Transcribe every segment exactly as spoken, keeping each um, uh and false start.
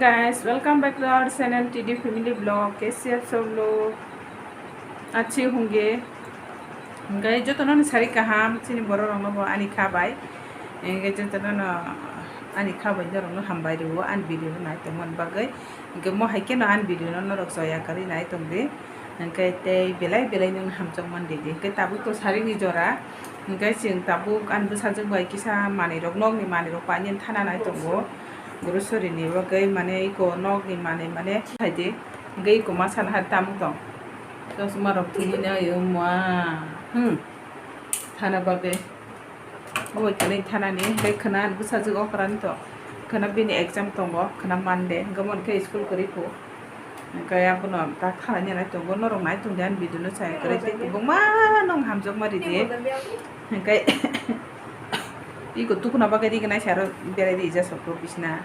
Guys, welcome back to our channel T D Family Vlog. K C F Solo. Achi hungge. Hingke jotono ni sari kaham, chini borok rokno bo ani kha bai. Hingke jotono no ani kha bai norok no hambai rwo, ani video no nai tongmani bagwi. Hingke mo hai khe no ani video no norok joya kwrwi nai tongdi. Hingke tei belai belai no hamjakmani ridi. Hingke tabuk to sari ni jora. Hingke chwng tabuk ani bwsajwk bai kisa manwi rok, nokni manwi rok painani thana nai tongo. Grocery ni bagwi mane eko nokni manwi mane khaidi. Hingke eko masa nahar tamo tong. Chosma rok thumui nai o ma. Hmm. Thana bagwi. Obo tini thanani hingke khwna bwsajwk okra ni to. Khwna bini exam tongo, khwna Monday. Hingke omo khe school kwrwi phu. Hingke abono ta khalai nai tongo, norok nai tongdi ani video no chaya kwrwi tei kwbangma no hamjakma ridi. Hingke iko tukuna bagwi rignai se aro berai rijak sokro bisina.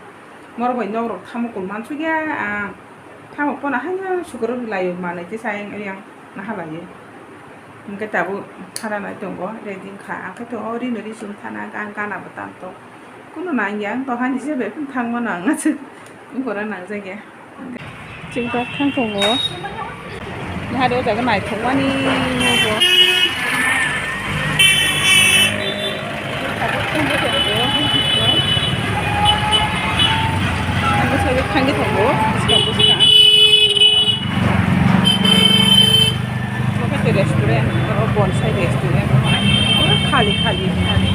Norok bai norok tamo kol mansukya ang. Tamo pono haino sukrok laio manwi tei sayang oyang naha laio. Hingke tabuk thana nai tongo, ready wngkha. Ang khe to o rino ri chum thana, ang gana bo tam to. Kuno nangya, ang to hani se bai phano thangmano ang aswk. Bora nangjakya. Chwng tak thang tongo. Nahari o jaga naithokmani nogo. Ang bwsajwk thangwi tongo, bwskang bwskang. Omo khe restaurant, oro bonsai restaurant. Oro khali khali, khali.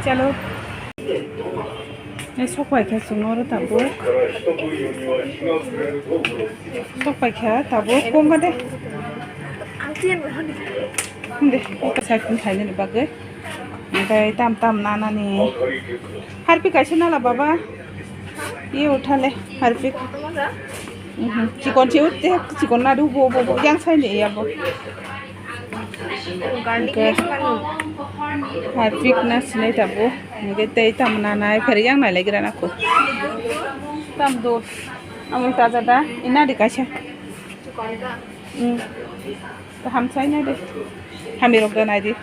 Chalo. Sok pai kha chwng oro tabuk. Sok pai kha tabuk kong kha de. De, eko cycle khainani bagwi. Hingke tam tam nanani. Harpik kaisa nala baba. Ye uthale harpik. Mhm. Chikon se utte, chikon nadu bo, bo, bo, yang sai ni ya bo. Garlic. Hingke mix mano. Harpik na sinai tabuk. Hingke tei tam nanai, pheri yang nai lagi rana ko. Tam do. Amul taja da, ina di kaisa. Chikon da. Hmm. Kaham sai nai de. Hamya rok da nai di.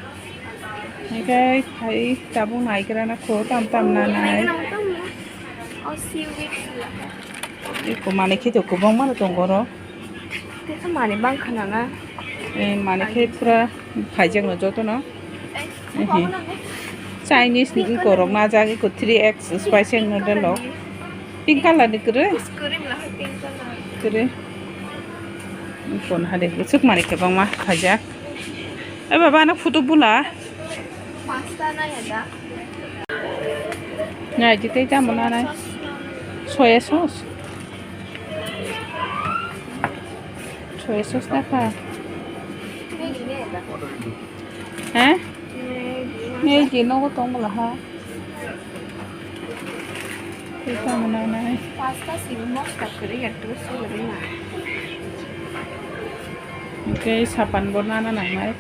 Hingke phai tabuk nai gira na kho tam tam na nai. Oh, seaweed. Eko mani khe to kwbangma no tongo oro. Tesa mani bang khana na. Eh, mani khe pura phaijak no joto no. Ehe. Chinese ni eko rok najak, eko three X spicy noodle rok. Pink color ni kwrwi? Kwrwi mla hai pink color. Kwrwi. Kon hade bwswk mani kwbangma khaijak. Oi baba, ano photo bula. Pasta na ya da. Nai, di tei tamo nanai. Soya sauce. Soya sauce na kha. Maggi na ya da. Ha? Maggi. Maggi nogo tong bwla ha. Tei tamo nanai. Pasta simi mosta kwrwi ya, tu sugri na. Hingke sapan bo nana nangnai.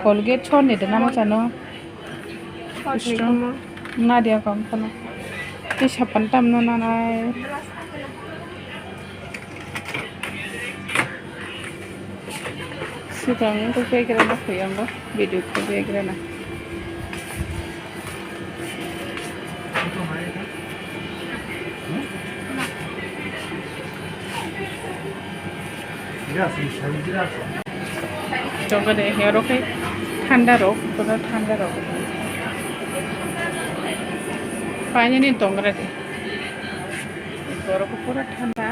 Colgate sor ni de namo chano. Sor ni. Strong. Tamo. Na dia kam kono. Tei sapan tam no nanai. Swkang wngkha khe khe rwna khuyango, video khe khe rwna. Tongkha de, oro khe thanda rok, pura thanda rok. Painani tongkha de. Borok pura thanda.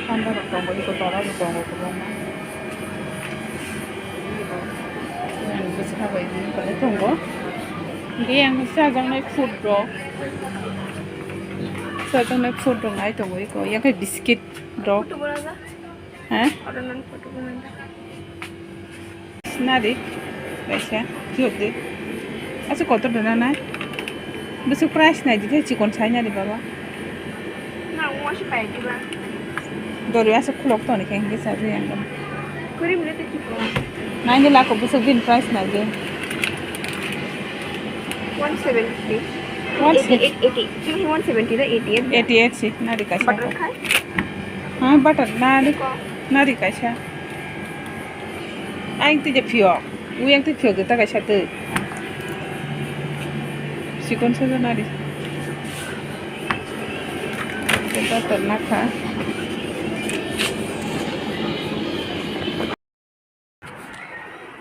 Thanda rok tongo, eko tora bo tongo kwbangma. Yang bwsa bai bini tongo. Hingke yang chajaknai food rok. Chajaknai food rok nai tongo eko. Yang khe biscuit rok. Photo bola ja. Ha? Oro nang photo bola ja. Sinari, kaisa, jiyok de. Asa kotor dona nai. Bwswk price nai di, tei chikon sai nari baba. Na, o washi pai di ba. Dori asa khulok toni khe hingke sa jiyang. Kuri mile te chikon. Nai ni lako bwswk din price nai di. One seventy. One eighty, seventy. Eighty, eighty. Chini one seventy na eighty. Eighty eight si, nari kaisa. Butter khai? Ha, butter nari, nari kaisa. Ayang twi de phiyok. Uyang twi phiyok de ta kaisa twi. Sikon sojo nari. Kotor nakha.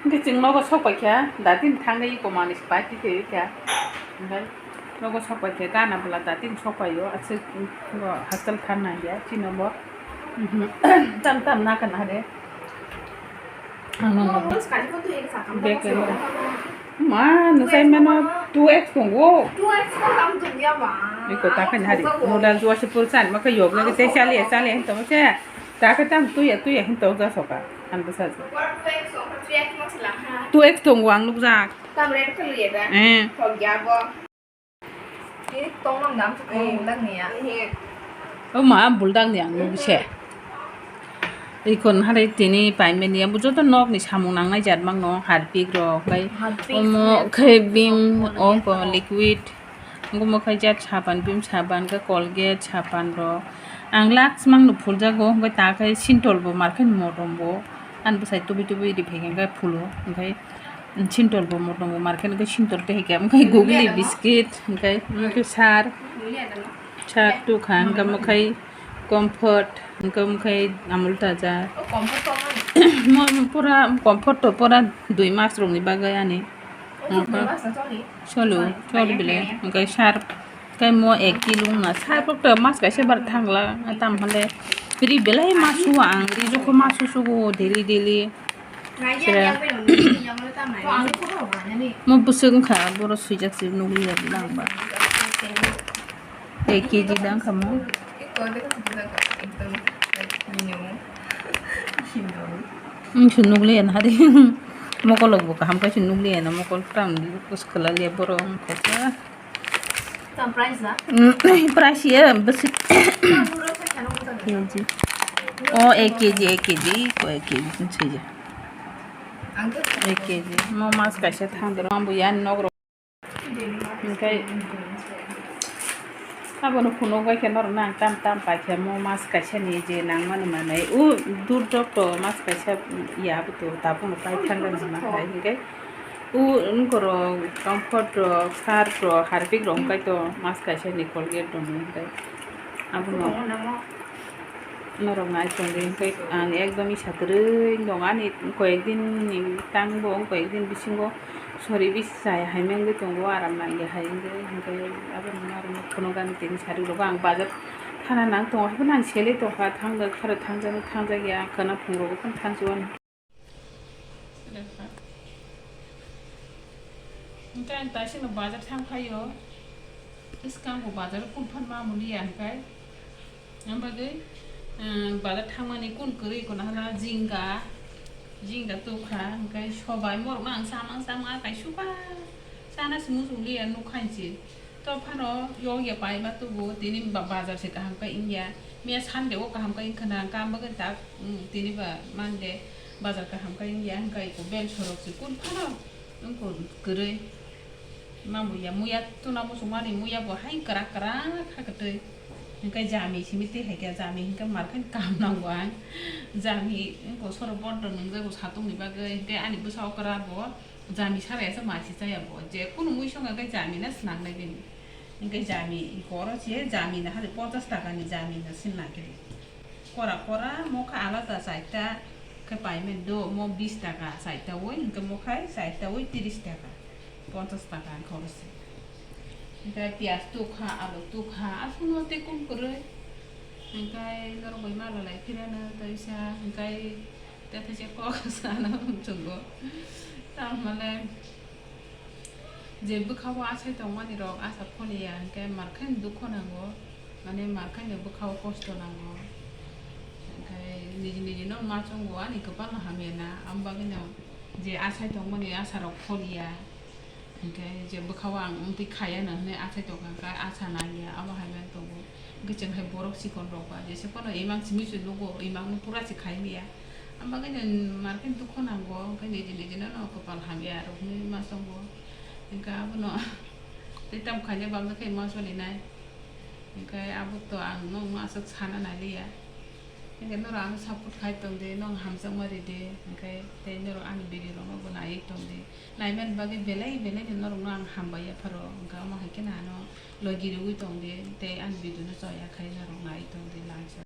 Hwnkhe chwng nogo sok pai kha, datin thangnai iko manwi se pai twi khe kha. Hwnkhe nogo sok pai kha, gana bwla datin sok pai o, aswk hostel thang nang ya, chini bo. Mhm. Tam tam na kana re. Ang no no. Bag le. Ma, no sai mano two X tongo. Iko ta kha hari. Noodles wase pur san ma kha yok na ke chali chali hin to se. Ta kha tam tu ya tu ya hin to ja soka. An bwsa. Two X tongo ang nukjak. Eh. O ma, buldak ni ang nugwi se. Ikon hare tini paimani abo joto nok ni samung nangnai jat mangno, Harpic rok, bai omo khe bim, o liquid, omo khe jat saban, bim saban, khe Colgate saban rok. Ang Lux mangno phuljago, bai ta khe Sintol bo mar khe motom bo, ani bwsai tubui tubui ri phai khe phulo, hwnkhe. Sintol bo motom bo mar khe, hwnkhe Sintol tei hai khe, hwnkhe Gugli biscuit, hwnkhe, hwnkhe sar, sar tukha, hwnkhe mwkhai Comfort, hwnkhe mwkhai Amul Taja. Mo pura Comfort to pura dui mas rokni bagwi ani. Solo, solo bile, hwnkhe sar, hwnkhe mo ek kilo wngna sar pok to mas kaisa bar thangla, tam hale ri belai mas suwa ang, ri jokho mas sugo daily daily. Mo bwswk wngkha, borok swijak se nukliya langba. Ek kg da wngkha mo. Wngkhe nukliya na hari. Mokol rok bo kaham khe se nukliya na, mokol tam kwswk kwlaliya borok wngkha. Tam price na? Mm, price ya, bwswk. Tam bwrwi khe kheno buja. K G. O, ek K G, ek K G, ko ek K G, swijak. Ang to ek K G. Mo mas kaisa thang doro, ang bo yan nok rok. Hwnkhe, abono phunuk bai khe norok nang tam tam pai khe mo mas kaisa ni je nang mani manai. O, dur jok to mas kaisa ya bo to tabuk no pai thang rok ma hai hwnkhe. O, wngkoro Comfort rok, Surf rok, Harpic rok hwnkhe to mas kaisa ni Colgate rok ni hwnkhe. Abono norok nai tongdi hwnkhe ang ekdom isa kwrwi wng tongo ani koyek din ni tang bo wng koyek din bisingo sori bisa hai mengwi tongo aram nangya hai wngwi hwnkhe abono norok phunukgani tini sari rok ang bazar thana nang tongo haikhe nang selei tongkha thangjakha thangjakya khwna phungrok phano thangsio. Hwnkhe ang taisano bazar thang phaio, bwskango bazar kunu phano ma muliya hwnkhe, ang bagwi, ah, bazar thangmani kunu kwrwi kono hwnba jinga, jinga tukha, hwnkhe sobai morokno ang chamang chamang kaisukha, chana se muchungliya nukha hinwi. To phano yokya paima tubu, tini ba-, bazar se kaham khe wngya. Miya Sunday o kaham khe wngkha na, kam bagwi tak, mm, tini ba Monday bazar kaham khe wngya, hwnkhe eko bel sorok se kun phano wngkha kwrwi. Ma muya, muya tuna muchungmani muya bo hai kwrak kwrak kha kwtwi. Hwnkhe jami simi twi hai khe jami hwnkhe mar khe kaham nango ang. Jami wngkha sorok bordo nwngjak bo satungni bagwi, hwnkhe ani bwsa okra bo. Jami saraya se masi chaya bo, je kunu mui song khe jami na swnam nai bini. Hwnkhe jami koro se jami na hali ponchas taka ni jami na sin nang khe di. Kora kora mo kha alada chaita khe payment do, mo bis taka chaita oi, hwnkhe mo khai chaita oi tris taka, ponchas taka wngkha oro se. Hwnkhe piyaj tukha, alu tukha, aswkno tei kum kwrwi. Hwnkhe norok bai mala lai phirano tei sa, hwnkhe Tei khe kok sana muchungo. Tamale je bwkhao asai tongmani rok asa pholiya hwnkhe markhaino dukho nango, mane markhaino bwkhao kosto nango. Hwnkhe niji niji no ma chungo ani kwpal no hamya na, amo bagwi no je asai tongmani asa rok pholiya. Hwnkhe je bwkhao ang amtwi khaiya nw hwnwi achai tongkha, hwnkhe acha nangya, abo hai mani tongo. Hwnkhe chwng hai borok chikon rok ba jesa phano imang simi se nugo, imang no pura se khai liya. Abo bagwi no mar khe dukho nango, hwnkhe niji niji no no kwpal hamya rok hwnwi ma chongo. Hwnkhe abono tei tamo khaina bagwi khe ma choli nai. Hwnkhe abo to ang no aswk sana nai liya. Hwnkhe norok ano support khai tongdi, nwng hamjakma ridi, hwnkhe tei norok ani video rokno bo naiwi tongdi. Naimani bagwi belai belai no norokno ang hambai yapharo, hwnkhe omo hai kheno ano logi rwui tongdi, tei ani video no choya khai norok naiwi tongdi, langsa.